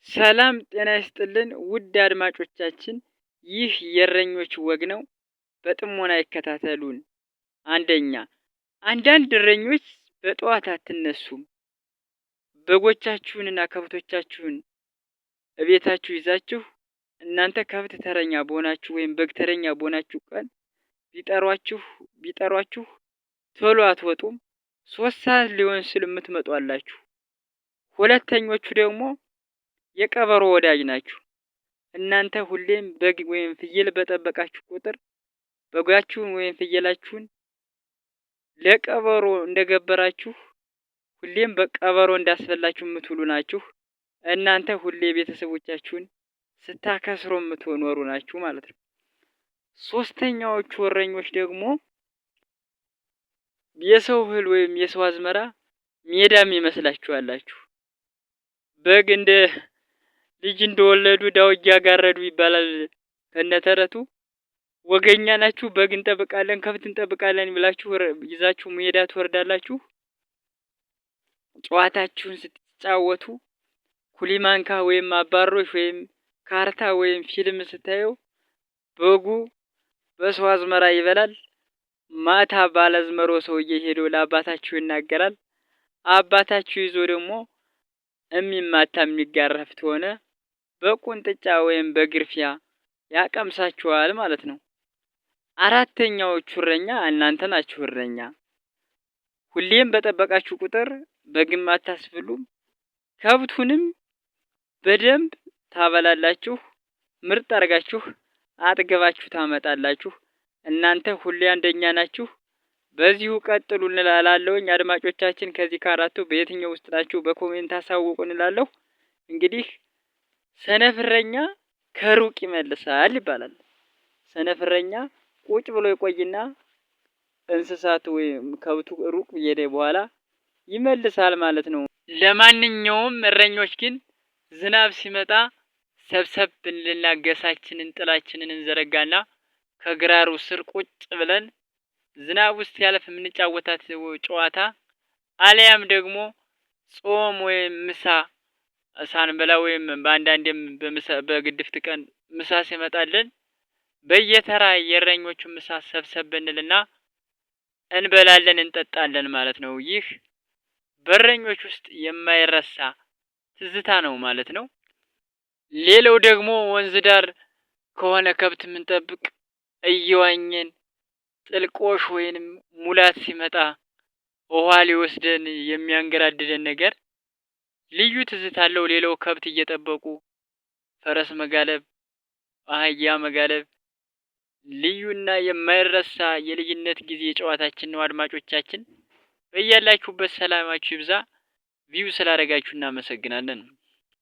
ሰላም ጤና ይስጥልን ውድ አድማጮቻችን፣ ይህ የእረኞች ወግ ነው። በጥሞና ይከታተሉን። አንደኛ፣ አንዳንድ እረኞች በጠዋት አትነሱም። በጎቻችሁንና ከብቶቻችሁን እቤታችሁ ይዛችሁ እናንተ ከብት ተረኛ በሆናችሁ ወይም በግ ተረኛ በሆናችሁ ቀን ቢጠሯችሁ ቶሎ አትወጡም። 3 ሰዓት ሊሆን ሲል የምትመጡ አላችሁ። ሁለተኞቹ ደግሞ የቀበሮ ወዳጅ ናችሁ። እናንተ ሁሌም በግ ወይም ፍየል በጠበቃችሁ ቁጥር በጋችሁን ወይም ፍየላችሁን ለቀበሮ እንደገበራችሁ ሁሌም በቀበሮ እንዳስበላችሁ የምትውሉ ናችሁ። እናንተ ሁሌ ቤተሰቦቻችሁን ስታከስሩ የምትኖሩ ናችሁ ማለት ነው። ሶስተኛዎቹ እረኞች ደግሞ የሰው እህል ወይም የሰው አዝመራ ሜዳም ይመስላችኋላችሁ። በግ እንደ ልጅ እንደወለዱ ዳውጃ ጋረዱ ይባላል ከነተረቱ። ወገኛ ናችሁ። በግ እንጠብቃለን፣ ከብት እንጠብቃለን ብላችሁ ይዛችሁ ሜዳ ትወርዳላችሁ። ጨዋታችሁን ስትጫወቱ ኩሊማንካ ወይም አባሮሽ ወይም ካርታ ወይም ፊልም ስታዩ በጉ በሰው አዝመራ ይበላል። ማታ ባለአዝመሮ ሰውዬ ሄዶ ለአባታችሁ ይናገራል። አባታችሁ ይዞ ደግሞ የሚማታ የሚጋረፍ ከሆነ በቁንጥጫ ወይም በግርፊያ ያቀምሳችኋል ማለት ነው። አራተኛዎቹ እረኛ እናንተ ናችሁ። እረኛ ሁሌም በጠበቃችሁ ቁጥር በግም አታስብሉም፣ ከብቱንም በደንብ ታበላላችሁ፣ ምርጥ አድርጋችሁ አጥግባችሁ ታመጣላችሁ። እናንተ ሁሌ አንደኛ ናችሁ። በዚሁ ቀጥሉ እንላለሁኝ። አድማጮቻችን ከዚህ ከአራቱ በየትኛው ውስጥ ናችሁ? በ comment አሳውቁ እንላለሁ። እንግዲህ ሰነፍ እረኛ ከሩቅ ይመልሳል ይባላል። ሰነፍ እረኛ ቁጭ ብሎ ይቆይና እንስሳቱ ወይም ከብቱ ሩቅ ከሄደ በኋላ ይመልሳል ማለት ነው። ለማንኛውም እረኞች ግን ዝናብ ሲመጣ ሰብሰብ እንልና ገሳችንን ጥላችንን እንዘረጋና ከግራሩ ስር ቁጭ ብለን ዝናብ ውስጥ ያለፍ የምንጫወታት ጨዋታ አልያም ደግሞ ጾም ወይም ምሳ ሳንበላ ወይም በአንዳንዴም በምሳ በግድፍት ቀን ምሳ ሲመጣልን በየተራ የእረኞቹ ምሳ ሰብሰብ እንልና እንበላለን እንጠጣለን ማለት ነው። ይህ በእረኞች ውስጥ የማይረሳ ትዝታ ነው ማለት ነው። ሌላው ደግሞ ወንዝ ዳር ከሆነ ከብት የምንጠብቅ እየዋኘን ጥልቆሽ ወይንም ሙላት ሲመጣ ውሃ ሊወስደን የሚያንገራድደን ነገር ልዩ ትዝታ አለው። ሌላው ከብት እየጠበቁ ፈረስ መጋለብ፣ አህያ መጋለብ ልዩና የማይረሳ የልጅነት ጊዜ ጨዋታችን ነው። አድማጮቻችን በያላችሁበት ሰላማችሁ ይብዛ። View ስላደረጋችሁ እናመሰግናለን።